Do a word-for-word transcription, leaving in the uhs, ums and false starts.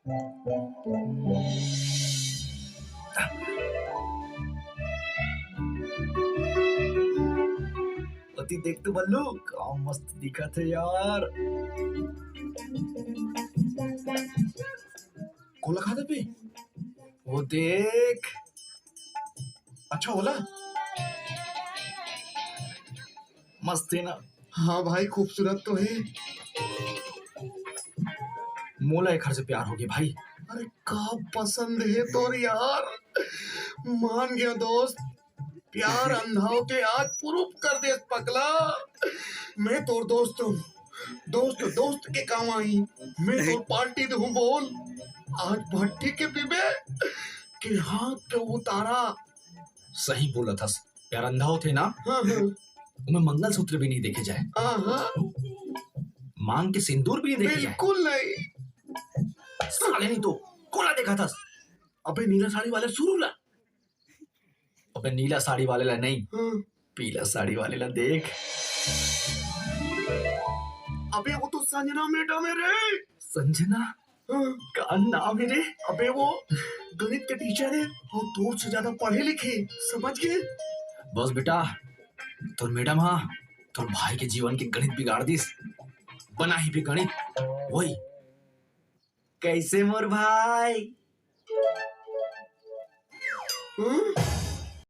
अति देख तो बल्लू, का मस्त दिखत हे यार। कोला खा दे बे। वो देख। अच्छा, ओला। मस्त हे ना? हाँ भाई, खूबसूरत तो हे। मोला एखर से प्यार होगे भाई। अरे, का पसंद हे तोर यार? मान गया दोस्त, प्यार अंधा होके आज प्रूफ कर दे पगला। मैं तोर दोस्त हूँ, दोस्त दोस्त के काम आही। मैं तोर पार्टी दूँ, बोल। आज भट्टी के पीबे के हाथ के उतारा। सही बोलत हस, प्यार अंधा होथे ना, हाँ, हाँ। ओमे मंगलसूत्र भी नहीं देखे जाए। हाँ, हाँ। मांग के सिंदूर भी नहीं देखे जाए। बिल्कुल नहीं। साले नहीं तो कोला देखा था। अबे नीला साड़ी वाले सुरू ला। अबे नीला साड़ी वाले ला नहीं, हाँ। पीला साड़ी वाले ला देख। अबे वो तो संजना मैडम हे रे। संजना? हाँ। का नाम हे रे? अबे वो गणित के टीचर हे, वो तोर से ज्यादा पढ़े लिखे, समझ गे? बस बेटा, तोर मैडम हा तोर भाई के जीवन के गणित बिगाड़ दिस। बनाही भी गणित वही। कैसे मोर भाई? हाँ?